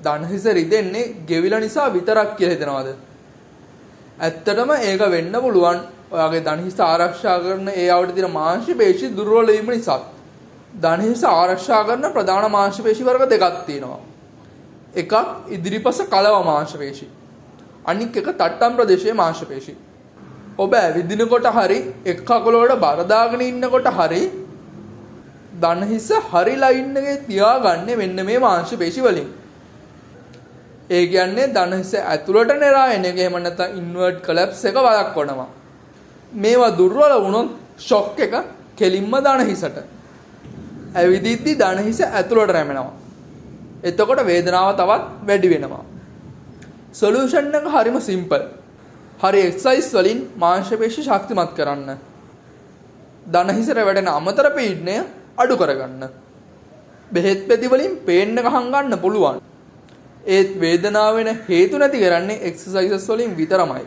දණහිස රිදෙන්නේ ගෙවිලා නිසා විතරක් කියලා හිතනවද? ඇත්තටම ඒක වෙන්න පුළුවන් ඔයාගේ දණහිස ආරක්ෂා කරන ඒ අවට තියෙන මාංශ පේශි දුර්වල වීම නිසා. දණහිස ආරක්ෂා කරන ප්‍රධාන මාංශ පේශි වර්ග දෙකක් තියෙනවා. එකක් ඉදිරිපස කලව මාංශ පේශි. අනික් එක තට්ටම් ප්‍රදේශයේ මාංශ පේශි. ඔබ ඇවිදිනකොට හරි එක් කකුලකට බර දාගෙන ඉන්නකොට හරි දණහිස හරි ලයින් එකේ තියාගන්නේ මෙන්න මේ මාංශ පේශි වලින්. ඒ කියන්නේ දණහිස ඇතුළට නෙරා එන එක, එහෙම නැත්නම් ඉන්වර්ට් කොලැප්ස් එක වළක්වනවා. මේවා දුර්වල වුණොත් ෂොක් එක කෙලින්ම දණහිසට. ඇවිදිද්දි දණහිස ඇතුළට රැමෙනවා. එතකොට වේදනාව තවත් වැඩි වෙනවා. සොලියුෂන් එක හරිම සිම්පල්. හරි එක්සර්සයිස් වලින් මාංශ පේශි ශක්තිමත් කරන්න. දණහිසට වැටෙන අමතර පීඩනය අඩු කරගන්න. බෙහෙත් පෙති වලින් පේන් එක හංගන්න පුළුවන්. ඒත් වේදනාව වෙන හේතු නැති කරන්නේ එක්සර්සයිසස් වලින් විතරමයි.